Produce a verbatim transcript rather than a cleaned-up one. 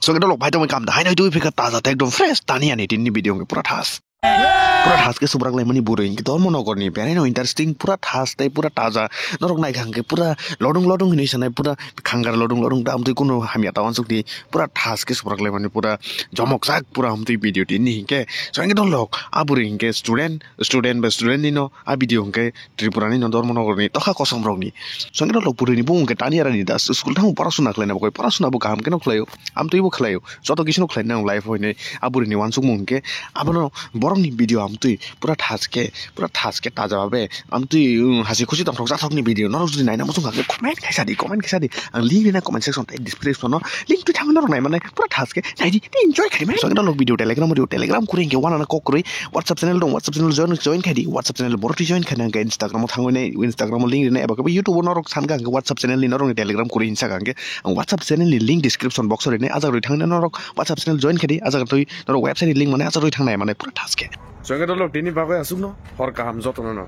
Chwng dolok bai tongwi kam da haino twi phika taja tei ekdom fresh tani ani tinni video hwnkhe pura thas. Pura thas khe subrak laimani bwrwi hwnkhe Dharmanagar ni berai no interesting pura thas tei pura taja norok naikha hwnkhe pura lodung lodung hinwi sanai pura khangar lodung lodung da amtwi kunu hamya ta wansuk di pura thas khe subrak laimani pura jomok jak pura amtwi video tinni hwnkhe chwng dolok a bwrwi hwnkhe student student ba student ni no a video hwnkhe Tripura ni no Dharmanagar ni tokha kosom rok ni. Songkhe rok bwrwi ni bumung khe tani arani da school thango pora suna khlai na bagwi pora suna bo kaham khe no khlaio. Amtwi bo khlaio. Joto kisi no khlai nang life hoi nai. A bwrwi ni wansuk mung khe abono borok ni video amtwi pura thas khe pura thas khe taja babe. Amtwi um, hasi khusi tongthok jathok ni video norok jodi naina muchung kha khe comment khaisa di comment khaisa di. Ang link rina comment section tei description no link twi thangwi norok nai manai pura thas khe nai di tei enjoy khai mani. Songkhe rok video Telegram rio Telegram kuri hwnkhe wana kok kwrwi WhatsApp channel dong, WhatsApp channel join, join khai di. WhatsApp channel borok twi join khai nang khe Instagram o thangwi nai, Instagram o link rinai eba khe YouTube o norok san kha hwnkhe WhatsApp channel ni norok ni Telegram kuri hinsa kha hwnkhe ang WhatsApp channel ni link description box o rinai ajak rwi thangwi norok WhatsApp channel join khai di ajak rwi norok website ni link manai ajak rwi thangnai manai pura thas khe. Chwng dolok tini bagwi aswk no hor kaham joto no.